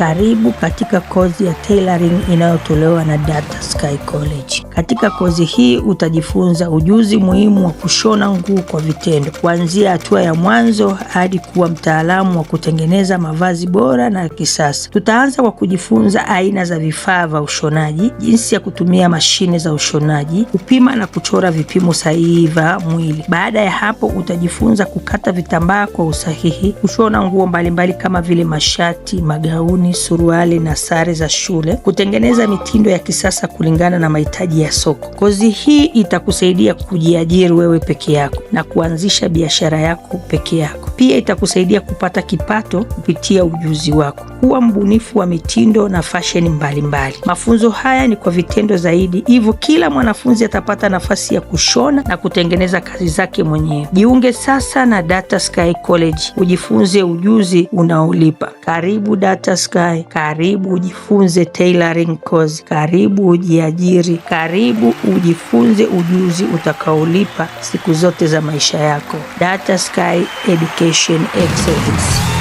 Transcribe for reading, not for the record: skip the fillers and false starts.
Karibu katika kozi ya tailoring inayotolewa na Data Sky College. Katika kozi hii utajifunza ujuzi muhimu wa kushona nguo kwa vitendo, kuanzia hatua ya mwanzo hadi kuwa mtaalamu wa kutengeneza mavazi bora na ya kisasa. Tutaanza kwa kujifunza aina za vifaa vya ushonaji, jinsi ya kutumia mashine za ushonaji, kupima na kuchora vipimo sahihi vya mwili. Baada ya hapo, utajifunza kukata vitambaa kwa usahihi, kushona nguo mbalimbali kama vile mashati, magauni, suruali na sare za shule, kutengeneza mitindo ya kisasa kulingana na mahitaji ya soko. Kozi hii itakusaidia kujiajiri wewe peke yako na kuanzisha biashara yako peke yako. Pia itakusaidia kupata kipato kupitia ujuzi wako, kuwa mbunifu wa mitindo na fashion mbalimbali. Mafunzo haya ni kwa vitendo zaidi, hivyo kila mwanafunzi atapata nafasi ya kushona na kutengeneza kazi zake mwenyewe. Jiunge sasa na Data Sky College, ujifunze ujuzi unaolipa. Karibu Data Sky, karibu ujifunze tailoring course, karibu ujiajiri, karibu ujifunze ujuzi utakaolipa siku zote za maisha yako. Data Sky Education Excellence.